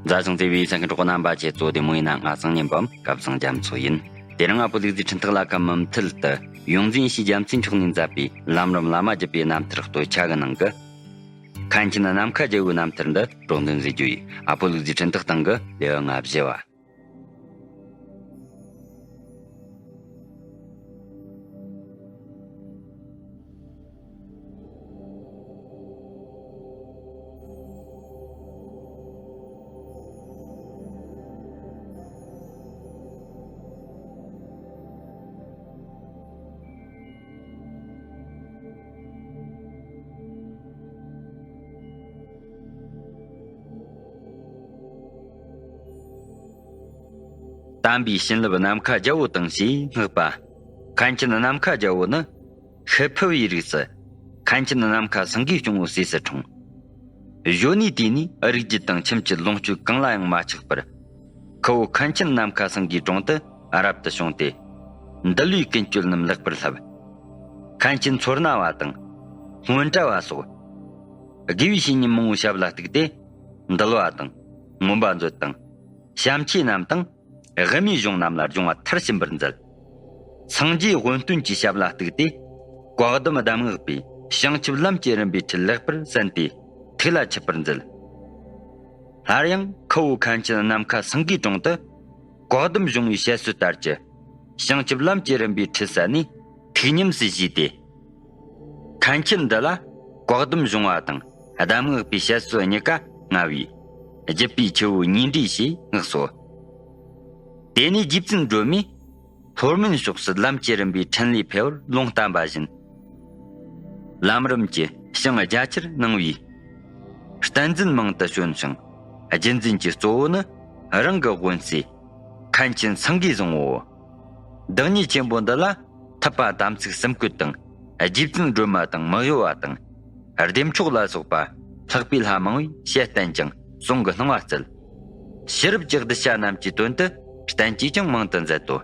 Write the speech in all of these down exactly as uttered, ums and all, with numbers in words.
མཛའ་ཞིང་བརྩེ་བའི་གསན་མཁན་གྲོགས་པོ་རྣམ་པ་ཁྱེད་ཚོ་བདེ་མོ་ཡིན་ན། ང་སང་ཉིན་པའམ་སྐལ་བཟང་རྒྱ་མཚོ་ཡིན། དེ་རིང་ཨ་ཕོ་ལུག་རྫི་འཕྲིན་ཐག་ལ་ཁ་མུ་མཐུད་དུ་ཡོངས་འཛིན་ཡེ་ཤེས་རྒྱལ་མཚན་མཆོག་ནས་མཛད་པའི་ལམ་རིམ་བླ་མ་བརྒྱུད་པའི་རྣམ་ཐར་སྟོད་ཆ་གི་ནང་གི་མཁན་ཆེན་ནམ་མཁའ་རྒྱལ་པོའི་རྣམ་ཐར་འདི་སྒྲོག་འདོན་མཛད་རྒྱུ་ཡིན། ཨ་ཕོ་ལུག་རྫི་འཕྲིན་ཐག་སྟེང་གི་ལེའུ་ལྔ་བཞི་བ། དམ་པའི་བྱིན་རླབས་ནམ་མཁའ་རྒྱལ་པོ་དང་ཞེས་བསྔགས་པ། མཁན་ཆེན་ནམ་མཁའ་རྒྱལ་པོ་ནི། ཤི་ཕུ་བའི་རིགས་སུ། མཁན་ཆེན་ནམ་མཁའ་སེང་གེའི་སྐྱོང་བོ་ཟས་སུ་འཁྲུངས། གཞོན་ནུའི་དུས་ནས་རིགས་རྒྱུད་དང་ཁྱིམ་གྱི་ལོངས་སྤྱོད་གང་ལ་ཡང་མ་ཆགས་པར། ཁུ་བོ་མཁན་ཆེན་ནམ་མཁའ་སེང་གེའི་དྲུང་དུ་རབ་ཏུ་བྱུང་སྟེ། འདུལ་བའི་ཀུན་སྤྱོད་རྣམས་ལེགས་པར་བསླབས། མཁན་ཆེན་མཚོ་སྣ་བ་དང་། སྔོན་གྲྭ་བ་སོགས། དགེ་བའི་བཤེས་གཉེན་མང་བོའི་ཞབས་ལ་གཏུགས་ཏེ། འདུལ་བ་དང་། མངོན་པ་མཛོད་དང་། བྱམས་ཆོས་རྣམས་དང་། དབུ་མའི་གཞུང་རྣམས་ལ་སྦྱོང་བ་མཐར་ཕྱིན་པར་མཛད། སངས་རྒྱས་དབོན་སྟོན་གྱི་ཞབས་ལ་གཏུགས་ཏེ། བཀའ་གདམས་གདམས་ངག་པའི་བྱང་ཆུབ་ལམ་གྱི་རིམ་པའི་ཁྲིད་ལེགས་པར་གསན་ཏེ་ཐུགས་ལ་ཆུད་པར་མཛད། སླར་ཡང་ཁུ་བོ་མཁན་ཆེན་ནམ་མཁའ་སེང་གེའི་དྲུང་དུ། བཀའ་གདམས་གཞུང་བའི་བཤད་སྲོལ་ལྟར་གྱི་བྱང་ཆུབ་ལམ་གྱི་རིམ་པའི་ཁྲིད་གསན་ནས་ཐུགས་ཉམས་སུ་བཞེས་ཏེ། མཁན་ཆེན་འདི་ལ་བཀའ་གདམས་གཞུང་བ་དང་གདམས་ངག་པའི་བཤད་སྲོལ་གཉིས་ཀ་མངའ་བའི་བརྒྱུད་པའི་ཆུ་བོ་གཉིས་འདྲེས་ཞེས་བསྔགས་སོ། དེ་ནས་རྗེ་བཙུན་སྒྲོལ་མས་ལྷོ་སྨན་ཕྱོགས་སུ་ལམ་གྱི་རིམ་པའི་འཕྲིན་ལས་འཕེལ་བར་ལུང་བསྟན་པ་བཞིན། ལམ་རིམ་གྱི་བྱང་རྒྱ་ཆེར་གནང་བས། བསྟན་འཛིན་མང་དུ་བྱོན་ཞིང་རྒྱུན་འཛིན་གྱི་གཙོ་བོ་ནི་རང་གི་དབོན་སྲས་མཁན་ཆེན་སེང་གེས་བཟུང་ངོ་། བདག་ཉིད་ཆེན་པོ་འདི་ལ་ཐུབ་པ་དམ་ཚིག་གསུམ་བཀོད་དང་རྗེ་བཙུན་སྒྲོལ་མ་དང་མི་གཡོ་བ་དང་། བདེ་མཆོག་ལ་སོགས་པ་ལྷག་པའི་ལྷ་མང་བས་ཞལ་བསྟན་ཅིང་གསུང་གི་སྣང་བ་སྩལ། ཕྱི་རབས་ཀྱི་གདུལ་བྱ་རྣམས་ཀྱི་དོན་དུ་བསྟན་བཅོས་ཀྱང་མང་དུ་མཛད་དོ།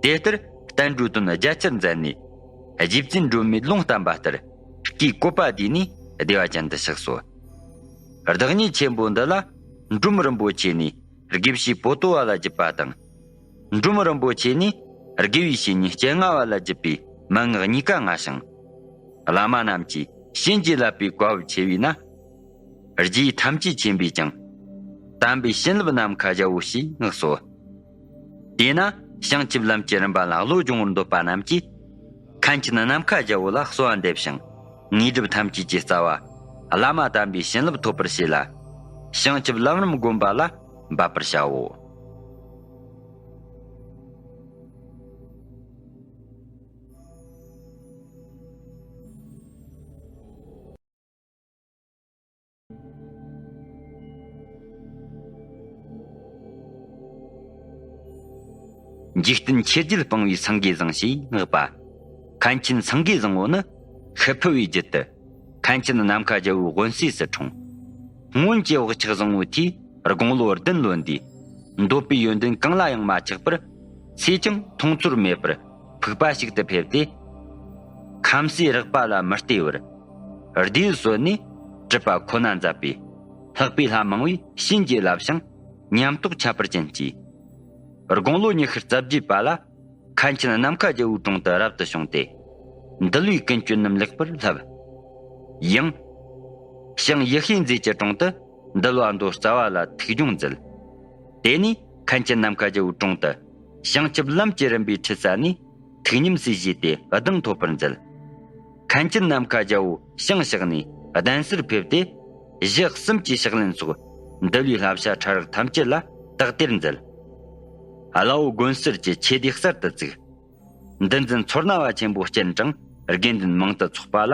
དེ་ལྟར་བསྟན་འགྲོའི་དོན་རྒྱ་ཆེར་མཛད་ནས། རྗེ་བཙུན་སྒྲོལ་མས་ལུང་བསྟན་པ་ལྟར་སྐུའི་བཀོད་པ་བསྡུས་ནས་བདེ་བ་ཅན་དུ་གཤེགས་སོ། བདག་ཉིད་ཆེན་པོ་འདི་ལ་འབྲོམ་རིན་པོ་ཆེ་ནས་དགེ་བཤེས་པོ་ཏོ་བ་ལ་བརྒྱུད་པ་དང་། འབྲོམ་རིན་པོ་ཆེ་ནས་དགེ་བའི་བཤེས་གཉེན་སྤྱན་སྔ་བ་ལ་བརྒྱུད་པའི་མན་ངག་གཉིས་ཀ་མངའ་ཞིང་། བླ་མ་རྣམས་ཀྱིས་བྱིན་གྱིས་བརླབས་པའི་བཀའ་བབས་ཆེ་བས་ན། རྗེ་ཐམས་ཅད་མཁྱེན་པས་ཀྱང་། དམ་པའི་བྱིན་རླབས་ནམ་མཁའ་རྒྱལ་པོ་ཞེས་བསྔགས་སོ། དེས་ན་བྱང་ཆུབ་ལམ་གྱི་རིམ་པ་ལ་བློ་སྦྱོང་བར་འདོད་པ་རྣམས་ཀྱིས། མཁན་ཆེན་ནམ་མཁའ་རྒྱལ་པོ་ལ་གསོལ་བ་འདེབས་ཤིང་། དངོས་གྲུབ་ཐམས་ཅད་ཀྱི་རྩ་བ། བླ་མ་དམ་པའི་བྱིན་རླབས་ཐོབ་པར་བྱས་ལ། བྱང་ཆུབ་ལམ་རིམ་བསྒོམ་པ་ལ་འབད་པར་བྱའོ། འཇིག་རྟེན་ཆོས་བརྒྱད་སྤང་བའི་སེང་གེ་བཟང་ཞེས་བསྔགས་པ། མཁན་ཆེན་སེང་གེ་བཟང་པོ་ནི་ཤི་ཕུ་བའི་རྒྱུད་དུ། མཁན་ཆེན་ནམ་མཁའ་རྒྱལ་པོའི་དབོན་སྲས་སུ་འཁྲུངས། སྔོན་གྱི་བག་ཆགས་བཟང་པོའི་མཐུས་དགུང་ལོ་བདུན་ལོན་དུས། འདོད་པའི་ཡོན་ཏན་གང་ལ་ཡང་མ་ཆགས་པར། ཚེ་ཀྱང་མཐོང་ཚོར་མེད་པར་ཕུག་པ་ཞིག་ཏུ་ཕེབས་ཏེ། ཁམས་སའི་རགས་པ་ལ་མི་ལྟོས་པར། སྡེ་གསོད་ནས་གྲུབ་པ་ཁོ་ན་མཛད་པས། ལྷག་པའི་ལྷ་མང་བས་བྱིན་གྱིས་བརླབས་ཤིང་ཉམས་རྟོགས་ཁྱད་པར་ཅན་སྐྱེས། དགུང་ལོ་ཉི་ཤུ་རྩ་བརྒྱད་པ་ལ། མཁན་ཆེན་ནམ་མཁའ་རྒྱལ་པོའི་དྲུང་དུ་རབ་ཏུ་བྱུང་སྟེ། འདུལ་བའི་ཀུན་སྤྱོད་རྣམས་ལེགས་པར་བསླབས། ཡང་། ཞང་ཡེ་ཤེས་མཛེས་ཀྱི་དྲུང་དུ་འདུལ་བ་མདོ་རྩ་བ་ལ་ཐུགས་སྦྱོང་མཛད། དེ་ནས་མཁན་ཆེན་ནམ་མཁའ་རྒྱལ་པོའི་དྲུང་དུ་བྱང་ཆུབ་ལམ་གྱི་རིམ་པའི་ཁྲིད་གསན་ནས་ཐུགས་ཉམས་སུ་བཞེས་ཏེ་གདེང་ཐོབ་པར་མཛད། མཁན་ཆེན་ནམ་མཁའ་རྒྱལ་པོ་ཞིང་གཤེགས་ནས་གདན་སར་ཕེབས་ཏེ། གཞི་གསུམ་གྱི་ཕྱག་ལེན་སོགས་འདུལ་བའི་བསླབ་བྱ་ཕྲ་རགས་ཐམས་ཅད་ལ་དག་ཐེར་མཛད། བླ་བོ་དགོན་གསར་གྱི་ཆོས་སྡེ་གསར་དུ་བཙུགས། འདུལ་འཛིན་མཚོ་སྣ་བ་ཆེན་པོ་སྤྱན་དྲངས་དགེ་འདུན་མང་དུ་ཚོགས་པ་ལ་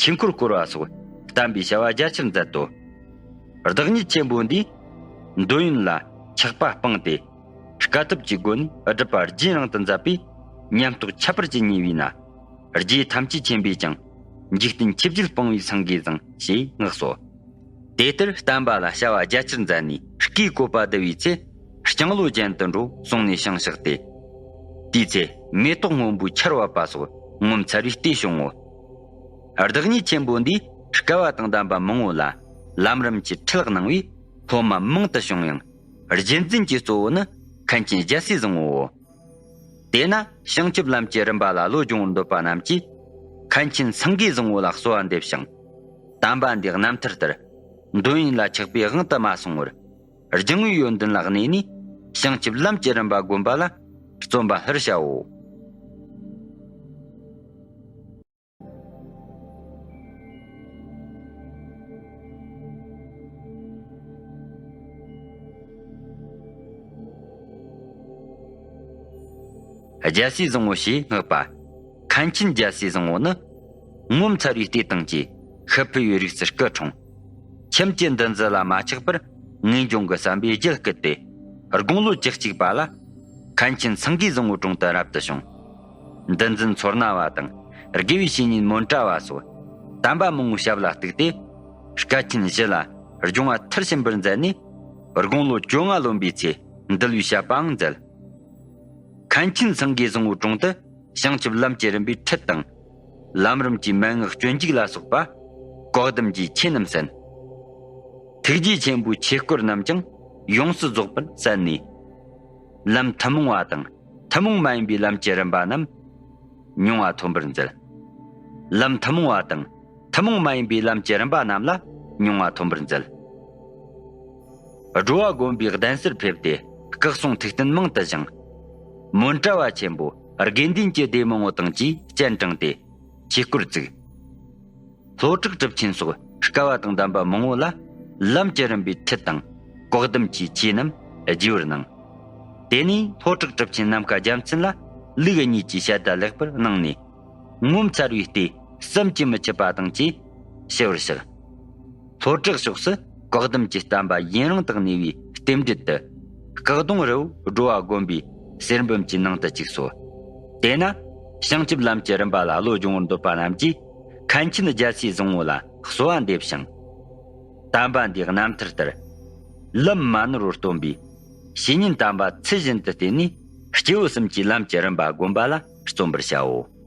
ཆོས་འཁོར་བསྐོར་བ་སོགས་བསྟན་པའི་བྱ་བ་རྒྱ་ཆེར་མཛད་དོ། བདག་ཉིད་ཆེན་པོ་འདིས་འདོད་ཡོན་ལ་ཆགས་པ་སྤངས་ཏེ། དཀའ་ཐུབ་ཀྱི་སྒོ་ནས་སྒྲུབ་པ་རྗེས་རང་དུ་མཛད་པས་ཉམས་རྟོགས་ཁྱད་པར་ཅན་བརྙེས་པས་ན། རྗེ་ཐམས་ཅད་མཁྱེན་པས་ཀྱང་འཇིག་རྟེན་ཆོས་བརྒྱད་སྤང་བའི་སེང་གེ་བཟང་ཞེས་བསྔགས་སོ། དེ་ལྟར་བསྟན་པ་ལ་བྱ་བ་རྒྱ་ཆེར་མཛད་ནས་སྐུའི་བཀོད་པ་བསྡུ་བའི་ཚེ། ལྕང་ལོ་ཅན་དུ་འགྲོ་གསུངས་ནས་ཞིང་གཤེགས་ཏེ། དེའི་ཚེ་མེ་ཏོག་སྔོན་པོའི་ཆར་བབས་པ་སོགས་ངོ་མཚར་བའི་ལྟས་བྱུང་ངོ་། བདག་ཉིད་ཆེན་པོ་འདིས་སྐལ་བ་དང་ལྡན་པ་མང་པོ་ལ་ལམ་རིམ་གྱི་ཁྲིད་གནང་བས། སློབ་མ་མང་དུ་བྱུང་ཡང་། རྒྱུན་འཛིན་གྱི་གཙོ་བོ་ནི་མཁན་ཆེན་རྒྱལ་སྲས་བཟང་པོའོ། དེས་ན་བྱང་ཆུབ་ལམ་གྱི་རིམ་པ་ལ་བློ་སྦྱོང་བར་འདོད་པ་རྣམས་ཀྱིས། མཁན་ཆེན་སེང་གེ་བཟང་པོ་ལ་གསོལ་བ་འདེབས་ཤིང་། དམ་པ་འདིའི་རྣམ་ཐར་ལྟར། འདོན་ཡོན་ལ་ཆགས་པའི་དབང་དུ་མ་སོང་བར། སྦྱང་བའི་ཡོན་ཏན་ལ་གནས་ནས། བྱང་ཆུབ་ལམ་གྱི་རིམ་པ་བསྒོམ་པ་ལ་བརྩོན་པ་སླར་བྱའོ། རྒྱལ་སྲས་བཟང་པོ་ཞེས་བསྔགས་པ། མཁན་ཆེན་རྒྱལ་སྲས་བཟང་པོ་ནི། ངོ་མཚར་བའི་ལྟས་དང་བཅས་ཤི་འཕོས་པའི་རིགས་སུ་སྐུ་འཁྲུངས། ཁྱིམ་གྱི་འདུ་འཛི་ལ་མ་ཆགས་པར། ངེས་འབྱུང་གི་བསམ་པས་རྒྱུད་བསྐུལ་ཏེ། དགུང་ལོ་བཅུ་གཅིག་པ་ལ། མཁན་ཆེན་སེང་གེ་བཟང་པོའི་དྲུང་དུ་རབ་ཏུ་བྱུང་། འདུ་འཛི་མཚོར་སྣང་བ་དང་། དགེ་བའི་བཤེས་གཉེན་མོན་ཏྲ་བ་སོགས། དམ་པ་མང་པོའི་ཞབས་ལ་གཏུགས་ཏེ། སྐལ་ཆེན་བཞི་ལ་སྦྱོང་བ་མཐར་ཕྱིན་པར་མཛད་ནས། དགུང་ལོ་བཅོ་ལྔ་ལོན་པའི་ཚེ་འདུལ་བའི་བཤད་པའང་མཛད། མཁན་ཆེན་སེང་གེ་བཟང་པོའི་དྲུང་དུ་བྱང་ཆུབ་ལམ་གྱི་རིམ་པའི་ཁྲིད་དང་། ལམ་རིམ་གྱི་མན་ངག་སྤྱོད་འཇུག་ལ་སོགས་པ། བཀའ་གདམས་ཀྱི་ཆོས་རྣམས་གསན། ཐུགས་རྗེ་ཆེན་པོའི་ཆོས་སྐོར་རྣམས་ཀྱང་ཡོངས་སུ་རྫོགས་པར་གསན་ནས། ལམ་ཐུན་མོང་བ་དང་ཐུན་མོང་མ་ཡིན་པའི་ལམ་གྱི་རིམ་པ་རྣམས་མྱོང་བ་ཐོན་པར་མཛད། ལམ་ཐུན་མོང་བ་དང་ཐུན་མོང་མ་ཡིན་པའི་ལམ་གྱི་རིམ་པ་རྣམས་ལ་མྱོང་བ་ཐོན་པར་མཛད། སྒྲོལ་བ་དགོན་པའི་གདན་སར་ཕེབས་ཏེ་སྐུ་གསུང་ཐུགས་རྟེན་མང་དུ་བཞེངས། མོན་གྲྭ་བ་ཆེན་པོ་དགེ་འདུན་གྱི་སྡེ་མང་པོ་དང་བཅས་སྤྱན་དྲངས་ཏེ་ཆོས་སྐོར་བཙུགས། ལྷོ་བྲག་གྲུབ་ཆེན་སོགས་སྐལ་བ་དང་ལྡན་པ་མང་པོ་ལ་ལམ་གྱི་རིམ་པའི་ཁྲིད་དང་བཀའ་གདམས་ཀྱི་ཆོས་རྣམས་རྒྱས་པར་གནང་། དེ་ནས་ལྷོ་བྲག་གྲུབ་ཆེན་ནམ་མཁའ་རྒྱལ་མཚན་ལ་ལུགས་གཉིས་ཀྱི་བཤད་གྲྭ་ལེགས་པར་གནང་ནས། ངོ་མཚར་བའི་ལྟས་བསམ་གྱིས་མི་ཁྱབ་པ་དང་བཅས་ཞི་བར་གཤེགས། ལྷོ་བྲག་ཕྱོགས་སུ་བཀའ་གདམས་ཀྱི་བསྟན་པ་ཡུན་རིང་དུ་གནས་པའི་རྟེན་འབྲེལ་དུ། སྐུ་གདུང་རི་བོ་སྒྲོལ་བ་དགོན་པའི་གསེར་འབུམ་གྱི་ནང་དུ་བཅུག་སོ། དེས་ན་བྱང་ཆུབ་ལམ་གྱི་རིམ་པ་ལ་བློ་སྦྱོང་བར་འདོད་པ་རྣམས་ཀྱིས་མཁན་ཆེན་རྒྱལ་སྲས་བཟང་པོ་ལ་གསོལ་བ་འདེབས་ཤིང་། དམ་པ་འདིའི་རྣམ་ཐར་ལྟར། ལམ་མ་ནོར་བར་སྟོན་པའི་བཤེས་གཉེན་དམ་པ་ཚུལ་བཞིན་དུ་བསྟེན་ནས། སྐྱེས་བུ་གསུམ་གྱི་ལམ་གྱི་རིམ་པ་བསྒོམ་པ་ལ་བརྩོན་པར་བྱའོ།